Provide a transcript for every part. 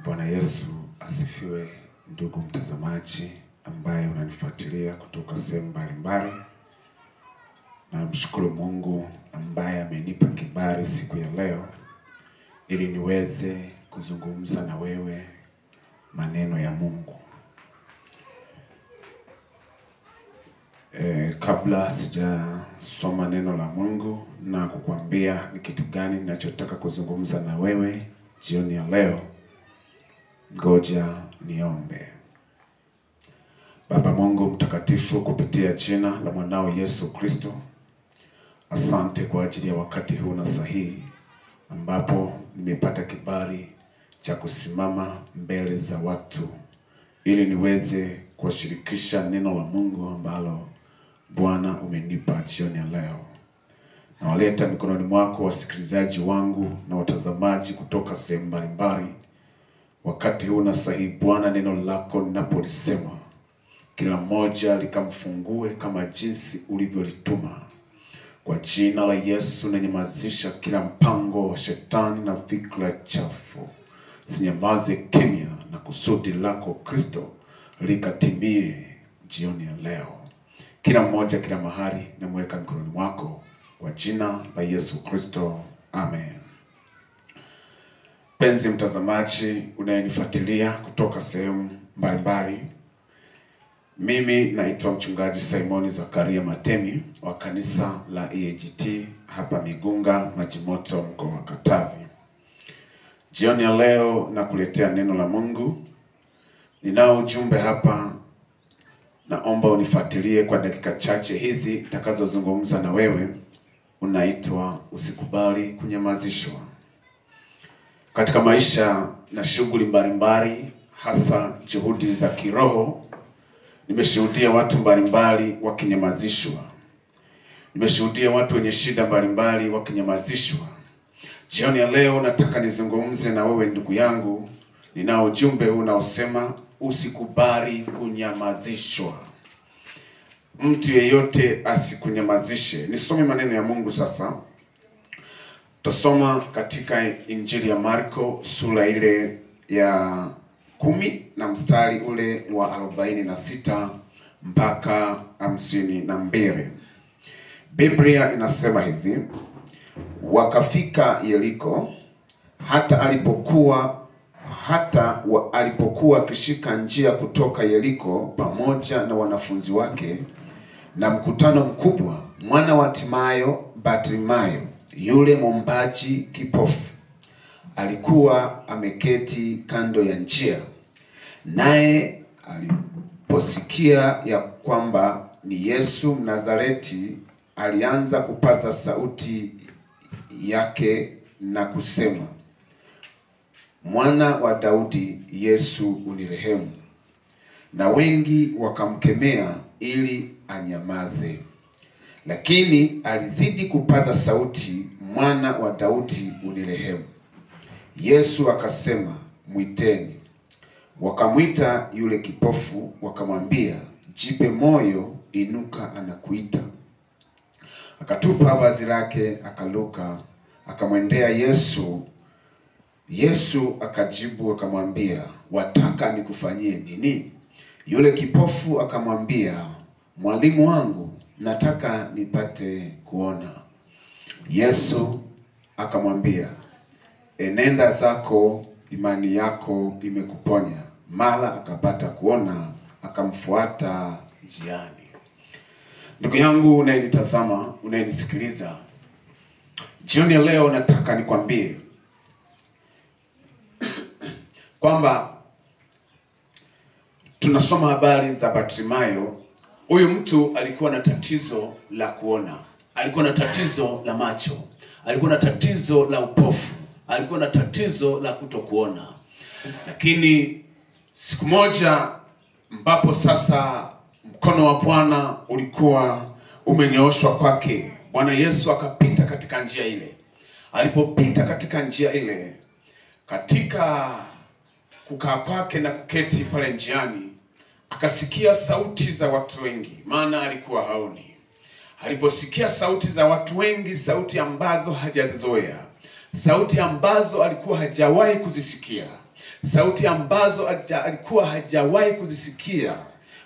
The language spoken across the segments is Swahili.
Bwana Yesu asifiwe, ndugu mtazamaji ambaye unanifuatilia kutoka sehemu mbalimbali. Namshukuru Mungu ambaye amenipa kibali siku ya leo ili niweze kuzungumza na wewe maneno ya Mungu. Kabla sijasoma neno la Mungu na kukuambia ni kitu gani ninachotaka kuzungumza na wewe jioni ya leo, ngoja niombe. Baba Mungu mtakatifu, kupitia jina la mwanao Yesu Kristo, asante kwa ajili ya wakati huu na sahihi ambapo nimepata kibali cha kusimama mbele za watu ili niweze kuwashirikisha neno la Mungu ambalo Bwana umenipa jioni ya leo. Nawaleta mikononi mwako wasikilizaji wangu na watazamaji kutoka sehemu mbalimbali. Wakati huu na sahihi Bwana, neno lako ninapolisema, kila mmoja likamfungue kama jinsi ulivyolituma. Kwa jina la Yesu nanyamazisha kila mpango wa shetani na fikra chafu. Sinyamaze kimya na kusudi lako Kristo likatimie jioni ya leo. Kila mmoja, kila mahali namweka mikononi mwako kwa jina la Yesu Kristo, amen. Penzi mtazamaji unayenifuatilia kutoka sehemu mbalimbali, mimi naitwa Mchungaji Simoni Zakaria Matemi wa kanisa la EAGT hapa Migunga, Majimoto, mkoa wa Katavi. Jioni ya leo nakuletea neno la Mungu. Ninao ujumbe hapa, naomba unifuatilie kwa dakika chache hizi nitakazozungumza na wewe. Unaitwa usikubali kunyamazishwa. Katika maisha na shughuli mbalimbali, hasa juhudi za kiroho, nimeshuhudia watu mbalimbali wakinyamazishwa. Nimeshuhudia watu wenye shida mbalimbali wakinyamazishwa. Jioni ya leo nataka nizungumze na wewe ndugu yangu. Ninao ujumbe huu unaosema usikubali kunyamazishwa. Mtu yeyote asikunyamazishe. Nisome maneno ya Mungu sasa. Tutasoma katika Injili ya Marko sura ile ya 10 na mstari ule wa 46 mpaka 52. Biblia inasema hivi: wakafika Yeriko, hata alipokuwa akishika njia kutoka Yeriko pamoja na wanafunzi wake na mkutano mkubwa, mwana wa Timayo Bartimayo, yule mwombaji kipofu, alikuwa ameketi kando ya njia. Naye aliposikia ya kwamba ni Yesu Mnazareti, alianza kupaza sauti yake na kusema, Mwana wa Daudi, Yesu unirehemu. Na wengi wakamkemea ili anyamaze, lakini alizidi kupaza sauti, Mwana wa Daudi unirehemu. Yesu akasema, mwiteni. Wakamwita yule kipofu, wakamwambia, jipe moyo, inuka, anakuita. Akatupa vazi lake, akaluka, akamwendea Yesu. Yesu akajibu akamwambia, wataka nikufanyie nini? Yule kipofu akamwambia, mwalimu wangu, nataka nipate kuona. Yesu akamwambia, enenda zako, imani yako imekuponya. Mara akapata kuona, akamfuata njiani. Ndugu yangu unayenitazama, unayenisikiliza, jioni ya leo nataka nikwambie kwamba tunasoma habari za Bartimayo. Huyu mtu alikuwa na tatizo la kuona, alikuwa na tatizo la macho, alikuwa na tatizo la upofu, alikuwa na tatizo la kutokuona. Lakini siku moja ambapo sasa mkono wa Bwana ulikuwa umenyooshwa kwake, Bwana Yesu akapita katika njia ile. Alipopita katika njia ile, katika kukaa kwake na kuketi pale njiani, akasikia sauti za watu wengi, maana alikuwa haoni. Aliposikia sauti za watu wengi, sauti ambazo hajazizoea, sauti ambazo alikuwa hajawahi kuzisikia, Sauti ambazo alikuwa hajawahi kuzisikia,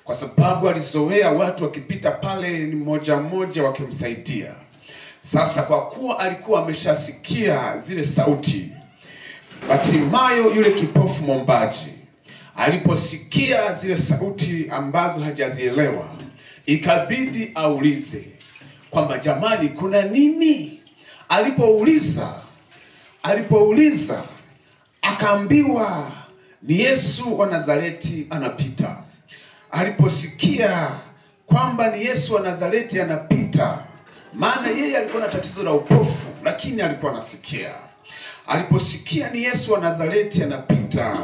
kwa sababu alizoea watu wakipita pale ni mmoja mmoja wakimsaidia. Sasa kwa kuwa alikuwa ameshasikia zile sauti, Bartimayo yule kipofu mwombaji aliposikia zile sauti ambazo hajazielewa, ikabidi aulize kwamba jamani, kuna nini? Alipouliza akaambiwa ni Yesu wa Nazareti anapita. Aliposikia kwamba ni Yesu wa Nazareti anapita, maana yeye alikuwa na tatizo la upofu, lakini alikuwa anasikia. Aliposikia ni Yesu wa Nazareti anapita,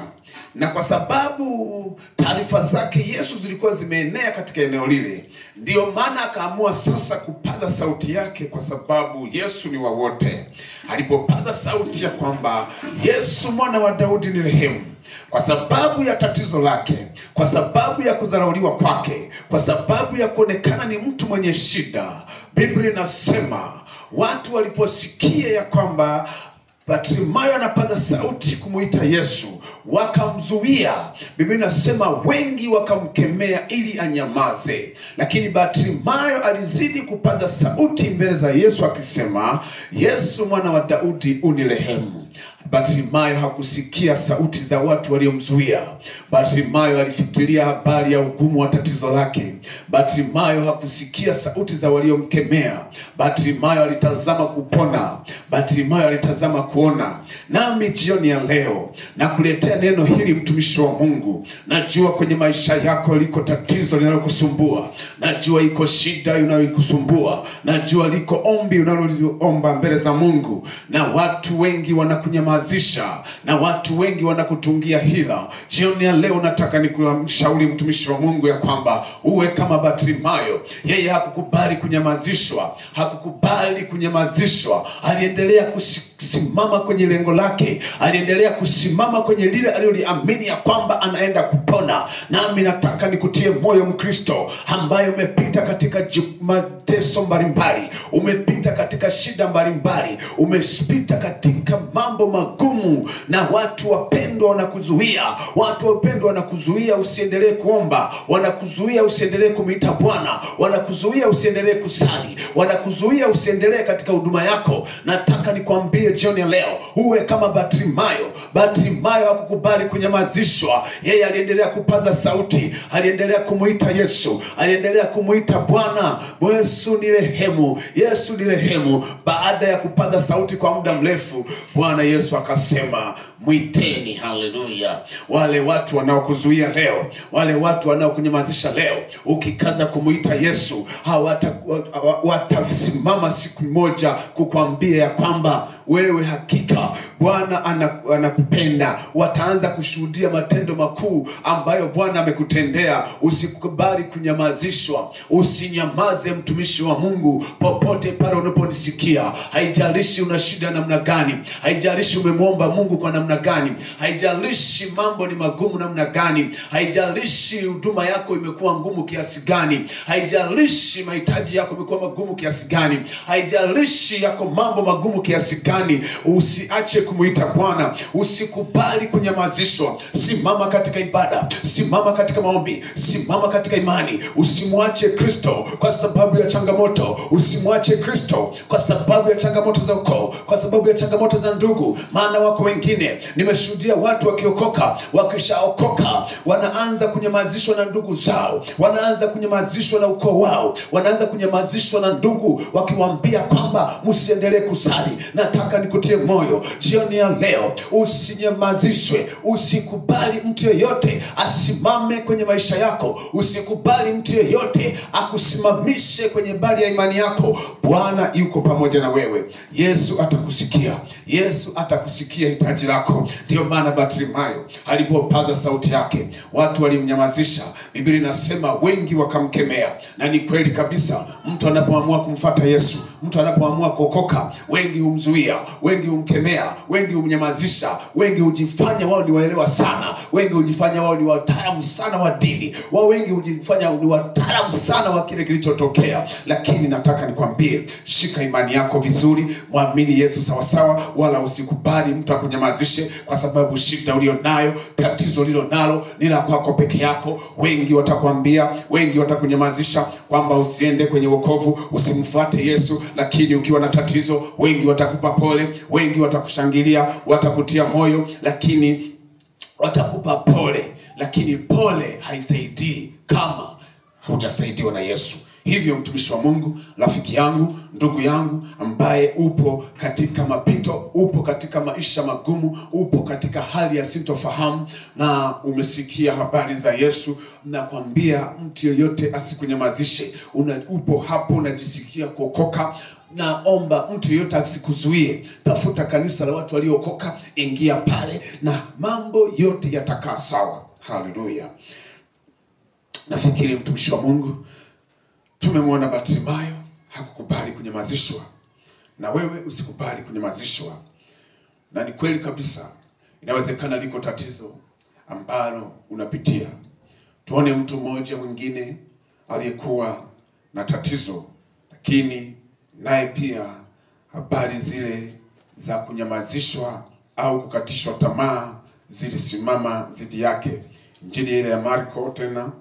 na kwa sababu taarifa zake Yesu zilikuwa zimeenea katika eneo lile, ndio maana akaamua sasa kupaza sauti yake, kwa sababu Yesu ni wa wote. Alipopaza sauti ya kwamba Yesu mwana wa Daudi ni rehemu, kwa sababu ya tatizo lake, kwa sababu ya kudharauliwa kwake, kwa sababu ya kuonekana ni mtu mwenye shida, Biblia inasema watu waliposikia ya kwamba Bartimayo anapaza sauti kumuita Yesu, wakamzuia. Biblia inasema wengi wakamkemea ili anyamaze, lakini Bartimayo alizidi kupaza sauti mbele za Yesu akisema, Yesu mwana wa Daudi unirehemu. Bartimayo hakusikia sauti za watu waliomzuia. Bartimayo alifikiria habari ya ugumu wa tatizo lake. Bartimayo hakusikia sauti za waliomkemea. Bartimayo alitazama kupona. Bartimayo alitazama kuona. Nami jioni ya leo nakuletea neno hili, mtumishi wa Mungu. Najua kwenye maisha yako liko tatizo linalokusumbua. Najua iko shida inayokusumbua. Najua liko ombi unaloomba mbele za Mungu, na watu wengi wanakunyamazisha, na watu wengi wanakutungia hila. Jioni ya leo nataka nikushauri mtumishi wa Mungu ya kwamba uwe kama Bartimayo. Yeye hakukubali kunyamazishwa, hakukubali kunyamazishwa. Aliendelea kusimama kwenye lengo lake, aliendelea kusimama kwenye lile aliloliamini ya kwamba anaenda kupona. Nami nataka nikutie moyo Mkristo ambaye umepita katika mateso mbalimbali, umepita katika shida mbalimbali, umepita katika mambo magumu, na watu wapendwa wanakuzuia. Watu wapendwa wanakuzuia usiendelee kuomba, wanakuzuia usiendelee kumuita Bwana, wanakuzuia usiendelee kusali, wanakuzuia usiendelee katika huduma yako. Nataka nikwambie jioni ya leo, uwe kama Bartimayo. Bartimayo hakukubali kunyamazishwa. Yeye aliendelea kupaza sauti, aliendelea kumuita Yesu, aliendelea kumuita Bwana. Yesu ni rehemu, Yesu ni rehemu. Baada ya kupaza sauti kwa muda mrefu, Bwana Yesu akasema, mwiteni. Haleluya. Wale watu wanaokuzuia leo, wale watu wanaokunyamazisha leo, ukikaza kumuita Yesu, watasimama siku moja kukwambia ya kwamba wewe hakika Bwana anakupenda. Wataanza kushuhudia matendo makuu ambayo Bwana amekutendea. Usikubali kunyamazishwa. Usinyamaze mtumishi wa Mungu popote pale unaponisikia. Haijalishi una shida namna gani, haijalishi umemwomba Mungu kwa namna gani, haijalishi mambo ni magumu namna gani, haijalishi huduma yako imekuwa ngumu kiasi gani, haijalishi mahitaji yako imekuwa magumu kiasi gani, haijalishi yako mambo magumu kiasi gani, usiache kumuita Bwana. Usikubali kunyamazishwa. Simama katika ibada, simama katika maombi, simama katika imani. Usimwache Kristo kwa sababu ya changamoto. Usimwache Kristo kwa sababu ya changamoto za ukoo, kwa sababu ya changamoto za ndugu. Maana wako wengine, nimeshuhudia watu wakiokoka, wakishaokoka wanaanza kunyamazishwa na ndugu zao, wanaanza kunyamazishwa na ukoo wao, wanaanza kunyamazishwa na ndugu wakiwaambia kwamba msiendelee kusali. Nataka nikutie moyo jioni ya leo, usinyamazishwe. Usikubali mtu yeyote asimame kwenye maisha yako. Usikubali mtu yeyote akusimamishe kwenye bali ya imani yako. Bwana yuko pamoja na wewe. Yesu atakusikia. Yesu atakusikia hitaji lako. Ndio maana Bartimayo alipopaza sauti yake, watu walimnyamazisha. Biblia inasema wengi wakamkemea. Na ni kweli kabisa, mtu anapoamua kumfuata Yesu, Mtu anapoamua kuokoka, wengi humzuia, wengi humkemea, wengi humnyamazisha, wengi hujifanya wao ni waelewa sana, wengi hujifanya wao ni wataalamu sana wa dini, wao wengi hujifanya ni wataalamu sana wa kile kilichotokea. Lakini nataka nikwambie, shika imani yako vizuri, muamini Yesu sawasawa, wala usikubali mtu akunyamazishe, kwa sababu shida ulionayo, tatizo ulilonalo ni la kwako peke yako. Wengi watakwambia, wengi watakunyamazisha kwamba usiende kwenye wokovu, usimfuate Yesu. Lakini ukiwa na tatizo, wengi watakupa pole, wengi watakushangilia, watakutia moyo, lakini watakupa pole. Lakini pole haisaidii kama hujasaidiwa na Yesu. Hivyo mtumishi wa Mungu, rafiki yangu, ndugu yangu ambaye upo katika mapito, upo katika maisha magumu, upo katika hali ya sintofahamu na umesikia habari za Yesu, nakwambia mtu yoyote asikunyamazishe. Upo hapo unajisikia kuokoka, naomba mtu yoyote asikuzuie. Tafuta kanisa la watu waliookoka, ingia pale na mambo yote yatakaa sawa. Haleluya. Nafikiri mtumishi wa Mungu, tumemwona Bartimayo hakukubali kunyamazishwa, na wewe usikubali kunyamazishwa. Na ni kweli kabisa, inawezekana liko tatizo ambalo unapitia. Tuone mtu mmoja mwingine aliyekuwa na tatizo, lakini naye pia habari zile za kunyamazishwa au kukatishwa tamaa zilisimama dhidi yake. Injili ile ya Marko, tena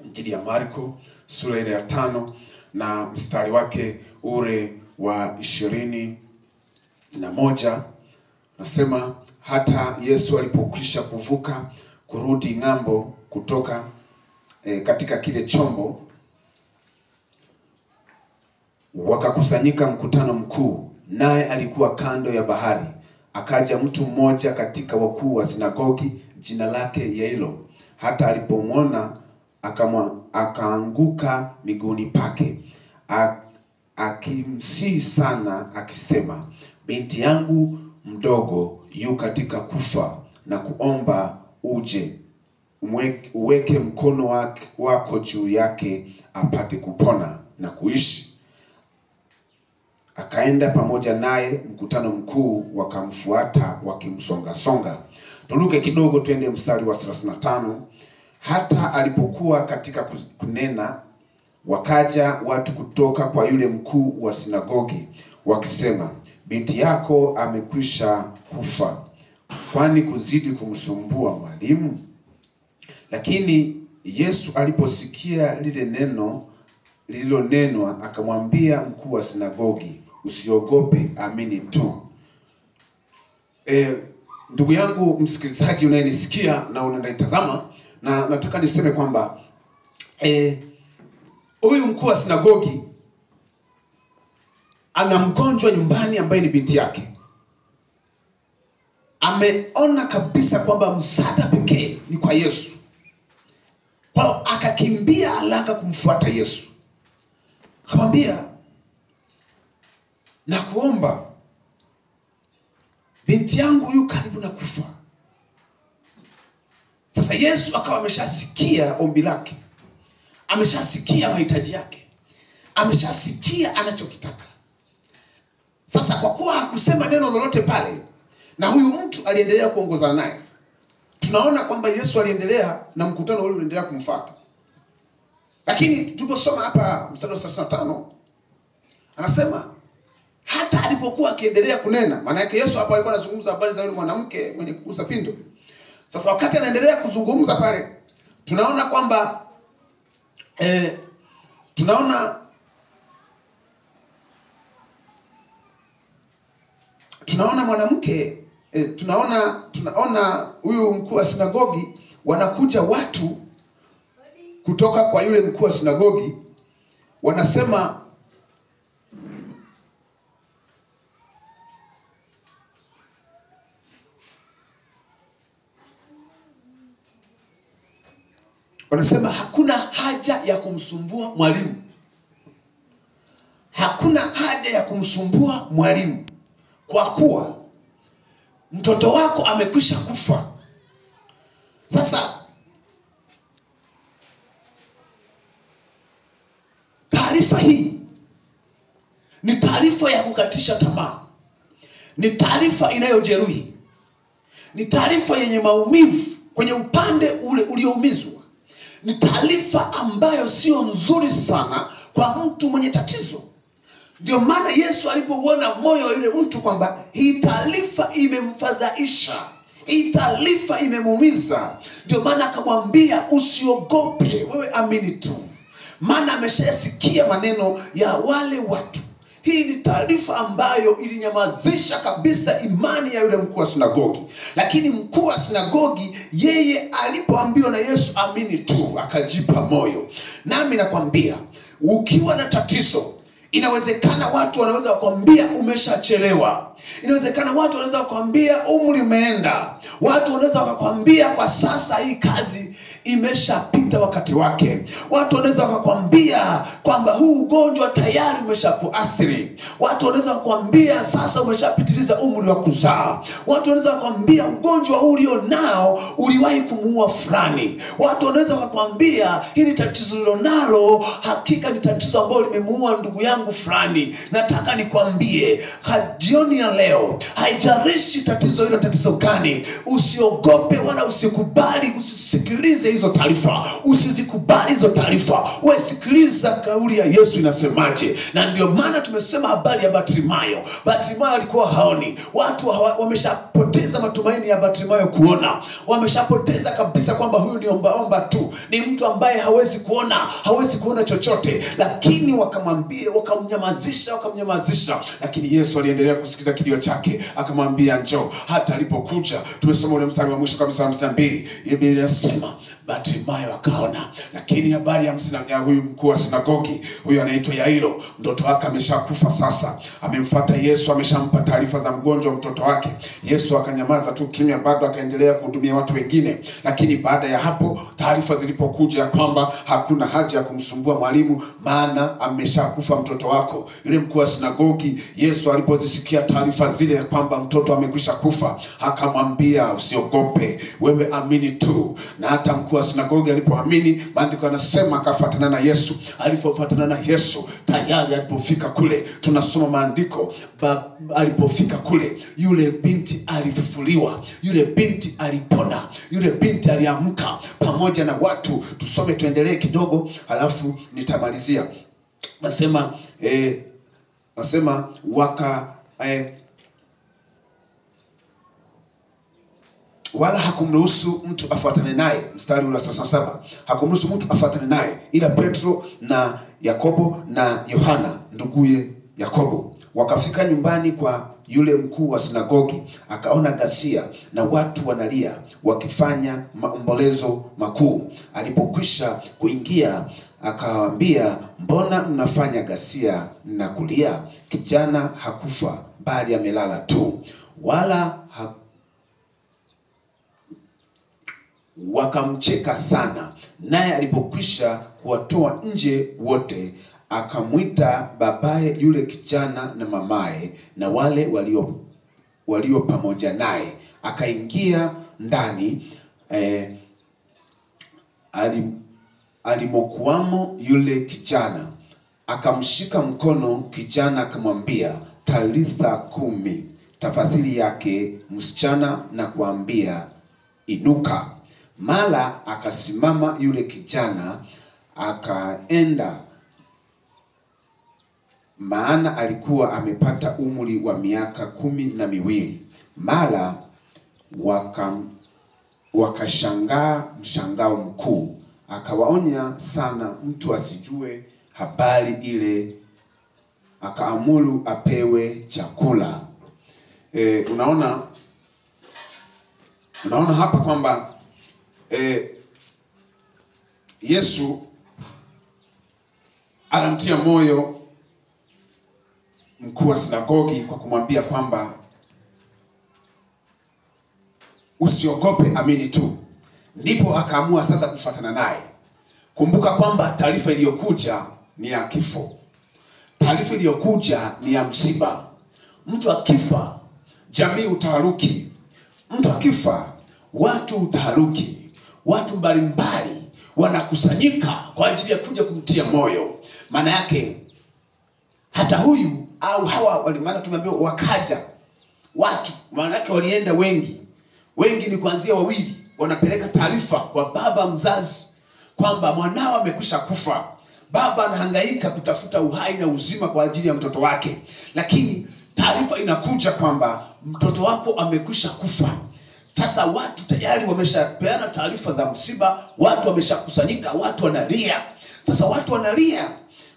Injili ya Marko sura ile ya 5 na mstari wake ule wa 21, nasema hata Yesu alipokwisha kuvuka kurudi ng'ambo kutoka katika kile chombo, wakakusanyika mkutano mkuu, naye alikuwa kando ya bahari. Akaja mtu mmoja katika wakuu wa sinagogi, jina lake Yairo. Hata alipomwona akaanguka miguuni pake, akimsihi sana akisema, binti yangu mdogo yu katika kufa, na kuomba uje uweke mkono wako juu yake apate kupona na kuishi. Akaenda pamoja naye, mkutano mkuu wakamfuata wakimsonga songa. Turuke kidogo twende mstari wa 35. Hata alipokuwa katika kunena, wakaja watu kutoka kwa yule mkuu wa sinagogi wakisema, binti yako amekwisha kufa, kwani kuzidi kumsumbua mwalimu? Lakini Yesu aliposikia lile neno lililonenwa, akamwambia mkuu wa sinagogi, usiogope, amini tu. Ndugu yangu msikilizaji unayenisikia na unanitazama, na nataka niseme kwamba huyu mkuu wa sinagogi ana mgonjwa nyumbani ambaye ni binti yake. Ameona kabisa kwamba msaada pekee ni kwa Yesu. Kwa akakimbia haraka kumfuata Yesu. Akamwambia, na kuomba, binti yangu yu karibu na kufa. Sasa Yesu akawa ameshasikia ombi lake, ameshasikia mahitaji yake, ameshasikia anachokitaka. Sasa kwa kuwa hakusema neno lolote pale, na huyu mtu aliendelea kuongozana naye, tunaona kwamba Yesu aliendelea na mkutano ule uliendelea kumfuata. Lakini tuliposoma hapa mstari wa 35, anasema hata alipokuwa akiendelea kunena, maana yake Yesu hapo alikuwa anazungumza habari za yule mwanamke mwenye kugusa pindo. Sasa wakati anaendelea kuzungumza pale, tunaona kwamba tunaona mwanamke, tunaona huyu mkuu wa sinagogi, wanakuja watu kutoka kwa yule mkuu wa sinagogi, wanasema hakuna haja ya kumsumbua mwalimu. Hakuna haja ya kumsumbua mwalimu, kwa kuwa mtoto wako amekwisha kufa. Sasa taarifa hii ni taarifa ya kukatisha tamaa, ni taarifa inayojeruhi, ni taarifa yenye maumivu kwenye upande ule ulioumizwa, ni taarifa ambayo sio nzuri sana kwa mtu mwenye tatizo. Ndio maana Yesu alipouona moyo wa yule mtu kwamba hii taarifa imemfadhaisha, hii taarifa imemuumiza, ndio maana akamwambia usiogope, wewe amini tu. Maana ameshasikia maneno ya wale watu. Hii ni taarifa ambayo ilinyamazisha kabisa imani ya yule mkuu wa sinagogi. Lakini mkuu wa sinagogi yeye alipoambiwa na Yesu amini tu, akajipa moyo. Nami nakwambia, ukiwa na tatizo, inawezekana watu wanaweza kukwambia umeshachelewa. Inawezekana watu wanaweza kukwambia umri umeenda. Watu wanaweza kukwambia kwa sasa hii kazi imeshapita wakati wake. Watu wanaweza kukwambia kwamba huu ugonjwa tayari umeshakuathiri. Watu wanaweza kukwambia sasa umeshapitiliza umri wa kuzaa. Watu wanaweza kukwambia ugonjwa huu ulionao uliwahi kumuua fulani. Watu wanaweza kukwambia hili tatizo ulilonalo hakika ni tatizo ambalo limemuua ndugu yangu fulani. Nataka nikwambie jioni ya leo, haijalishi tatizo hilo tatizo gani, usiogope wala usikubali, usisikilize hizo taarifa, usizikubali hizo taarifa. Wewe sikiliza kauli ya Yesu inasemaje. Na ndio maana tumesema habari ya Bartimayo. Bartimayo alikuwa haoni. Watu wameshapoteza matumaini ya Bartimayo kuona. Wameshapoteza kabisa kwamba huyu ni ombaomba tu, ni mtu ambaye hawezi kuona, hawezi kuona chochote. Lakini wakamwambia, wakamnyamazisha, wakamnyamazisha. Lakini Yesu aliendelea kusikiza kilio chake, akamwambia njoo. Hata alipokuja, tumesoma ule mstari wa mwisho kabisa 52, Biblia inasema Bartimayo akaona. Lakini habari ya huyu mkuu wa sinagogi, huyu anaitwa Yairo, mtoto wake ameshakufa sasa. Amemfuata Yesu, ameshampa taarifa za mgonjwa mtoto wake. Yesu akanyamaza tu kimya, bado akaendelea kuhudumia watu wengine. Lakini baada ya hapo taarifa zilipokuja kwamba hakuna haja ya kumsumbua mwalimu, maana ameshakufa mtoto wako, yule mkuu wa sinagogi, Yesu alipozisikia taarifa zile kwamba mtoto amekwisha kufa, akamwambia usiogope, wewe amini tu. Na hata mkuu wa sinagogi alipoamini, maandiko yanasema akafuatana na Yesu. Alipofuatana na Yesu, tayari alipofika kule, tunasoma maandiko, alipofika kule yule binti alifufuliwa, yule binti alipona, yule binti aliamka pamoja na watu. Tusome, tuendelee kidogo halafu nitamalizia. Nasema nasema waka wala hakumruhusu mtu afuatane naye. Mstari ule wa 37, hakumruhusu mtu afuatane naye ila Petro na Yakobo na Yohana nduguye Yakobo. Wakafika nyumbani kwa yule mkuu wa sinagogi, akaona ghasia na watu wanalia wakifanya maombolezo makuu. Alipokwisha kuingia akawaambia, mbona mnafanya ghasia na kulia? Kijana hakufa bali amelala tu. Wala wakamcheka sana. Naye alipokwisha kuwatoa nje wote, akamwita babaye yule kijana na mamaye na wale walio pamoja naye, akaingia ndani alimokuwamo yule kijana, akamshika mkono kijana akamwambia, talitha kumi, tafasiri yake msichana, na kuambia inuka. Mara akasimama yule kijana akaenda, maana alikuwa amepata umri wa miaka 12. Mara wakashangaa mshangao mkuu. Akawaonya sana mtu asijue habari ile, akaamuru apewe chakula. Unaona hapa kwamba Yesu anamtia moyo mkuu wa sinagogi kwa kumwambia kwamba usiogope, amini tu. Ndipo akaamua sasa kufuatana naye. Kumbuka kwamba taarifa iliyokuja ni ya kifo. Taarifa iliyokuja ni ya msiba. Mtu akifa, jamii utaharuki. Mtu akifa, watu utaharuki. Watu mbalimbali wanakusanyika kwa ajili ya kuja kumtia moyo. Maana yake hata huyu au hawa, maana tumeambiwa wakaja watu, maana yake walienda wengi. Wengi ni kuanzia wawili, wanapeleka taarifa kwa baba mzazi kwamba mwanao amekwisha kufa. Baba anahangaika kutafuta uhai na uzima kwa ajili ya mtoto wake, lakini taarifa inakuja kwamba mtoto wako amekwisha kufa. Sasa watu tayari wameshapeana taarifa za msiba, watu wameshakusanyika, watu wanalia. Sasa watu wanalia,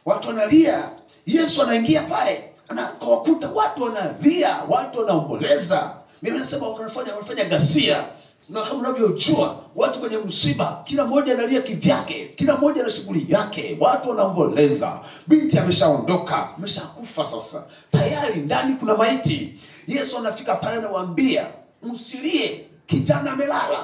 watu wanalia. Yesu anaingia pale, anawakuta watu wanalia, watu wanaomboleza. Mimi nasema wanafanya ghasia. Na kama unavyojua watu kwenye msiba, kila mmoja analia kivyake, kila mmoja ana shughuli yake, watu wanaomboleza. Binti ameshaondoka, ameshakufa sasa. Tayari ndani kuna maiti. Yesu anafika pale anawaambia, msilie, kijana amelala.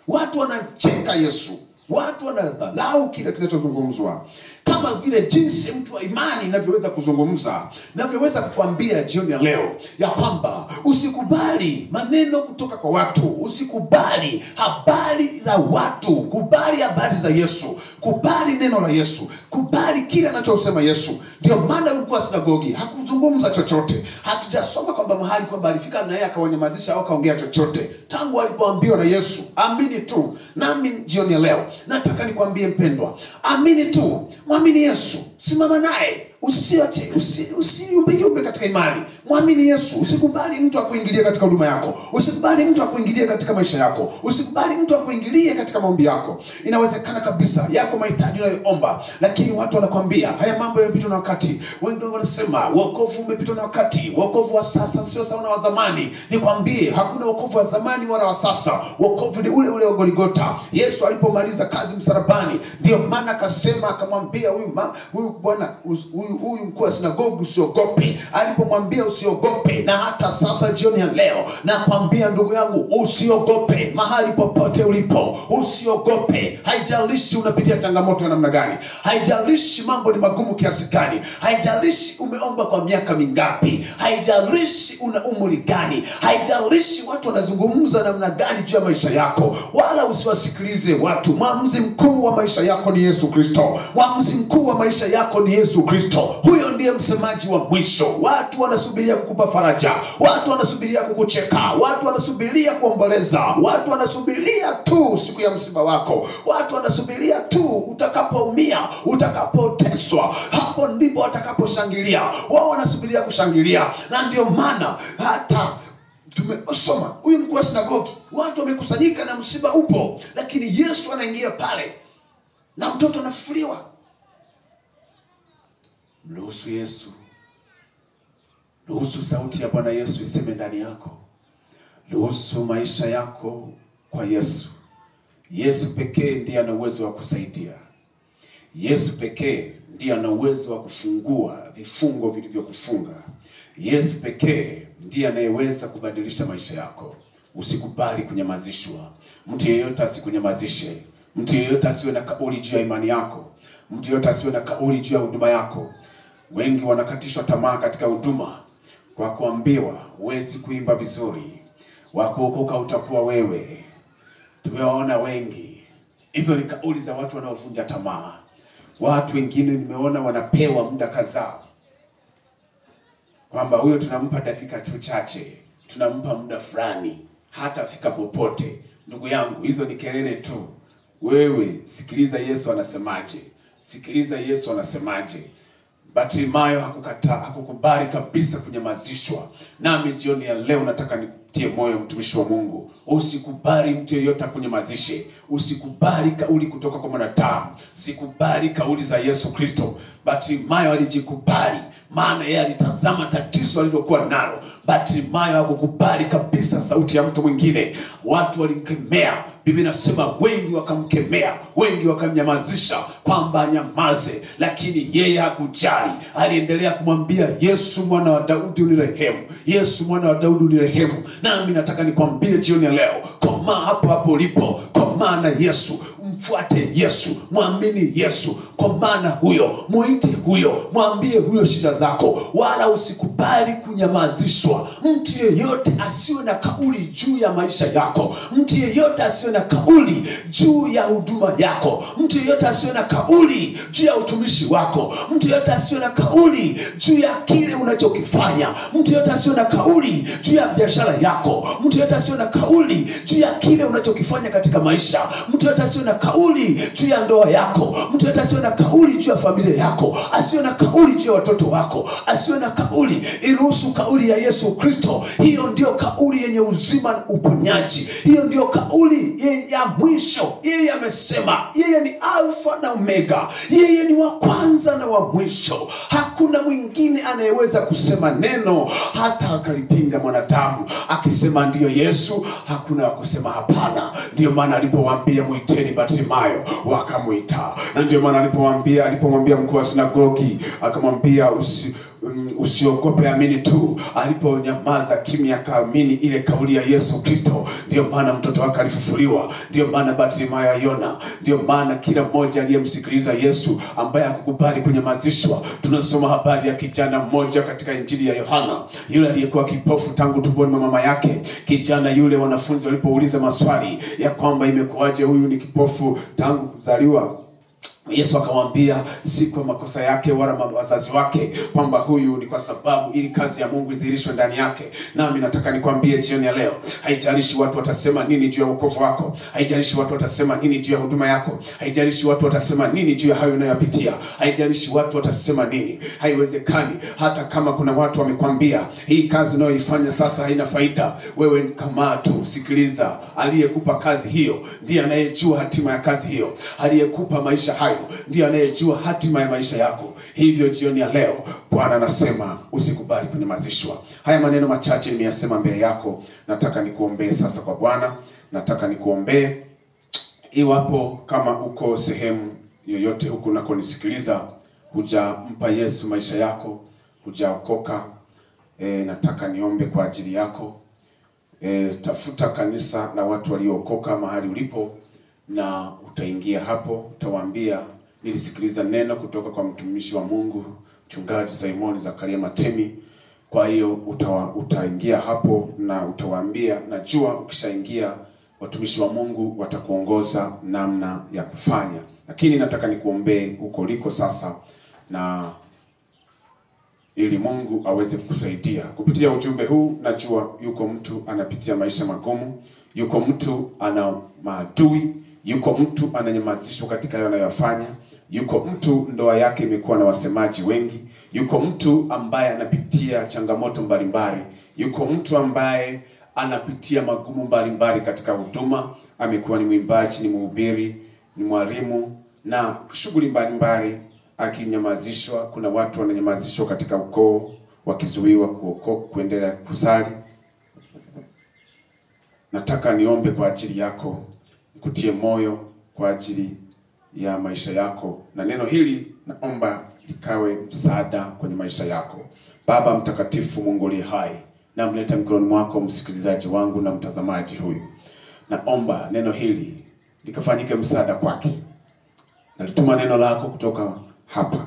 Watu wanacheka Yesu, watu wanadharau kile kinachozungumzwa. Kama vile jinsi mtu wa imani inavyoweza kuzungumza, navyoweza kukuambia jioni ya leo ya kwamba usikubali maneno kutoka kwa watu, usikubali habari za watu, kubali habari za Yesu, kubali neno la Yesu, kubali kile anachosema Yesu. Ndio maana yuko sinagogi hakuzungumza chochote. Hatujasoma kwamba mahali kwamba alifika na yeye akawanyamazisha au akaongea chochote. Tangu alipoambiwa na Yesu, amini tu. Nami jioni ya leo nataka nikwambie mpendwa, amini tu, mwamini Yesu, simama naye, usiache, usiyumbe katika imani. Mwamini Yesu, usikubali mtu akuingilie katika huduma yako, usikubali mtu akuingilie katika maisha yako, usikubali mtu akuingilie katika maombi yako. Inawezekana kabisa yako mahitaji unayoomba, lakini watu wanakuambia haya mambo yamepitwa na wakati. Wengi wanasema wokovu umepitwa na wakati, wokovu wa sasa sio sawa na wa zamani. Nikwambie, hakuna wokovu wa zamani wala wa sasa. Wokovu ni ule ule wa Golgotha. Yesu alipomaliza kazi msalabani, ndio maana akasema, akamwambia huyu bwana, huyu mkuu wa sinagogi, usiogope. Alipomwambia usiogope, na hata sasa jioni ya leo nakwambia ndugu yangu, usiogope. Mahali popote ulipo, usiogope. Haijalishi unapitia changamoto ya namna gani, haijalishi mambo ni magumu kiasi gani, haijalishi umeomba kwa miaka mingapi, haijalishi una umri gani, haijalishi watu wanazungumza namna gani juu ya maisha yako, wala usiwasikilize watu. Mwamuzi mkuu wa maisha yako ni Yesu Kristo. Mwamuzi mkuu wa maisha yako ni Yesu Kristo. Huyo ndiye msemaji wa mwisho. Watu wanasubiria kukupa faraja, watu wanasubiria kukucheka, watu wanasubiria kuomboleza, watu wanasubiria tu siku ya msiba wako, watu wanasubiria tu utakapoumia, utakapoteswa, hapo ndipo watakaposhangilia. Wao wanasubiria kushangilia. Na ndio maana hata tumesoma huyu mkuu wa sinagogi, watu wamekusanyika na msiba upo, lakini Yesu anaingia pale na mtoto anafufuliwa. Mruhusu Yesu, ruhusu sauti ya Bwana Yesu iseme ndani yako. Ruhusu maisha yako kwa Yesu. Yesu pekee ndiye ana uwezo wa kusaidia. Yesu pekee ndiye ana uwezo wa kufungua vifungo vilivyokufunga. Yesu pekee ndiye anayeweza kubadilisha maisha yako. Usikubali kunyamazishwa. Mtu yeyote asikunyamazishe. Mtu yeyote asiwe na kauli juu ya imani yako. Mtu yeyote asiwe na kauli juu ya huduma yako. Wengi wanakatishwa tamaa katika huduma kwa kuambiwa huwezi kuimba vizuri, wakuokoka utakuwa wewe. Tumewaona wengi. Hizo ni kauli za watu wanaovunja tamaa. Watu wengine nimeona wanapewa muda kadhaa, kwamba huyo tunampa dakika tu chache, tunampa muda fulani, hatafika popote. Ndugu yangu, hizo ni kelele tu. Wewe sikiliza Yesu anasemaje. Sikiliza Yesu anasemaje. Bartimayo hakukataa, hakukubali kabisa kunyamazishwa. Nami jioni ya leo nataka nikutie moyo mtumishi wa Mungu. Usikubali mtu yeyote akunyamazishe. Usikubali kauli kutoka kwa mwanadamu. Sikubali kauli za Yesu Kristo. Bartimayo alijikubali, maana yeye alitazama tatizo alilokuwa nalo. Bartimayo hakukubali kabisa sauti ya mtu mwingine. Watu walimkemea. Biblia inasema wengi wakamkemea, wengi wakamnyamazisha kwamba anyamaze, lakini yeye hakujali. Aliendelea kumwambia Yesu mwana wa Daudi unirehemu, Yesu mwana wa Daudi unirehemu. Nami nataka nikwambie jioni ya leo, komaa hapo hapo ulipo, komaa na Yesu. Mfuate Yesu, mwamini Yesu, kwa maana huyo, muite huyo, mwambie huyo shida zako, wala usikubali kunyamazishwa. Mtu yeyote asiwe na kauli juu ya maisha yako, mtu yeyote asiwe na kauli juu ya huduma yako, mtu yeyote asiwe na kauli juu ya utumishi wako, mtu yeyote asiwe na kauli juu ya kile unachokifanya, mtu yeyote asiwe na kauli juu ya biashara yako, mtu yeyote asiwe na kauli juu ya kile unachokifanya katika maisha, mtu yeyote asiwe na kauli juu ya ndoa yako, mtu yeyote asiwe na kauli juu ya familia yako, asiwe na kauli juu ya watoto wako, asiwe na kauli. Iruhusu kauli ya Yesu Kristo. Hiyo ndio kauli yenye uzima na uponyaji. Hiyo ndio kauli ya mwisho. Yeye amesema, yeye ni Alfa na Omega, yeye ni wa kwanza na wa mwisho. Hakuna mwingine anayeweza kusema neno hata akalipinga mwanadamu. Akisema ndiyo Yesu, hakuna wa kusema hapana. Ndio maana alipowaambia muiteni Bartimayo, wakamuita. Na ndio maana alipomwambia mkuu wa sinagogi, akamwambia usiogope, amini tu. Aliponyamaza kimya akaamini ile kauli ya Yesu Kristo, ndio maana mtoto wake alifufuliwa. Ndio maana Bartimayo aliona. Ndio maana kila mmoja aliyemsikiliza Yesu ambaye hakukubali kunyamazishwa. Tunasoma habari ya kijana mmoja katika Injili ya Yohana, yule aliyekuwa kipofu tangu tumboni mwa mama yake. Kijana yule, wanafunzi walipouliza maswali ya kwamba imekuwaje huyu ni kipofu tangu kuzaliwa, Yesu akamwambia si kwa makosa yake wala wazazi wake, kwamba huyu ni kwa sababu ili kazi ya Mungu idhihirishwe ndani yake. Nami nataka nikwambie jioni ya leo, haijalishi watu watasema nini juu ya wokovu wako, haijalishi watu watasema nini juu ya huduma yako, haijalishi watu watasema nini juu ya hayo unayopitia, haijalishi watu watasema nini. Haiwezekani. Hata kama kuna watu wamekwambia hii kazi unayoifanya sasa haina faida, wewe kama tu sikiliza, aliyekupa kazi hiyo ndiye anayejua hatima ya kazi hiyo, aliyekupa maisha hayo ndiye anayejua hatima ya maisha yako. Hivyo jioni ya leo Bwana anasema usikubali kunyamazishwa. Haya maneno machache nimeyasema mbele yako. Nataka nikuombee sasa kwa Bwana. Nataka nikuombee. Iwapo kama uko sehemu yoyote huku unakonisikiliza, hujampa Yesu maisha yako, hujaokoka, nataka niombe kwa ajili yako. Tafuta kanisa la watu waliookoka mahali ulipo, na utaingia hapo, utawaambia nilisikiliza neno kutoka kwa mtumishi wa Mungu Mchungaji Simon Zakaria Matemi. Kwa hiyo utaingia hapo na utawaambia, najua ukishaingia watumishi wa Mungu watakuongoza namna ya kufanya. Lakini nataka nikuombee huko uliko sasa, na ili Mungu aweze kukusaidia kupitia ujumbe huu. Najua yuko mtu anapitia maisha magumu, yuko mtu ana maadui, yuko mtu ananyamazishwa katika hayo anayofanya, yuko mtu ndoa yake imekuwa na wasemaji wengi, yuko mtu ambaye anapitia changamoto mbalimbali, yuko mtu ambaye anapitia magumu mbalimbali katika huduma. Amekuwa ni mwimbaji, ni mhubiri, ni mwalimu na shughuli mbalimbali, akinyamazishwa. Kuna watu wananyamazishwa katika ukoo, wakizuiwa kuokoka, kuendelea kusali. Nataka niombe kwa ajili yako, nikutie moyo kwa ajili ya maisha yako, na neno hili naomba likawe msaada kwenye maisha yako. Baba mtakatifu, Mungu aliye hai, namleta mikononi mwako msikilizaji wangu na mtazamaji huyu. Naomba neno hili likafanyike msaada kwake. Nalituma neno lako kutoka hapa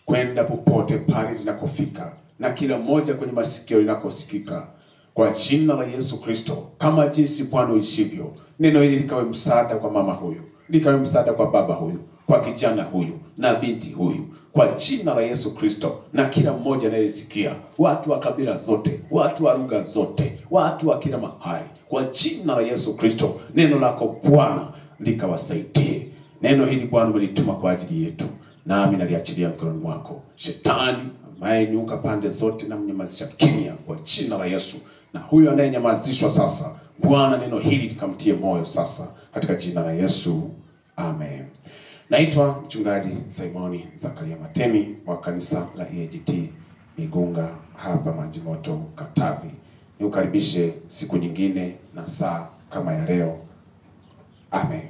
kwenda popote pale linakofika, na kila mmoja kwenye masikio linakosikika, kwa jina la Yesu Kristo, kama jinsi Bwana uishivyo, neno hili likawe msaada kwa mama huyu, likawe msaada kwa baba huyu, kwa kijana huyu na binti huyu, kwa jina la Yesu Kristo. Na kila mmoja anayesikia, watu wa kabila zote, watu wa lugha zote, watu wa kila mahali, kwa jina la Yesu Kristo, neno lako Bwana likawasaidie. Neno hili Bwana umelituma kwa ajili yetu, nami naliachilia mkononi mwako. Shetani ambaye niuka pande zote na mnyamazisha kimya kwa jina la Yesu. Na huyo anayenyamazishwa sasa, Bwana neno hili likamtie moyo sasa, katika jina la Yesu, amen. Naitwa Mchungaji Simoni Zakaria Matemi wa kanisa la EAGT Migunga hapa Majimoto, Katavi. Nikukaribishe siku nyingine na saa kama ya leo. Amen.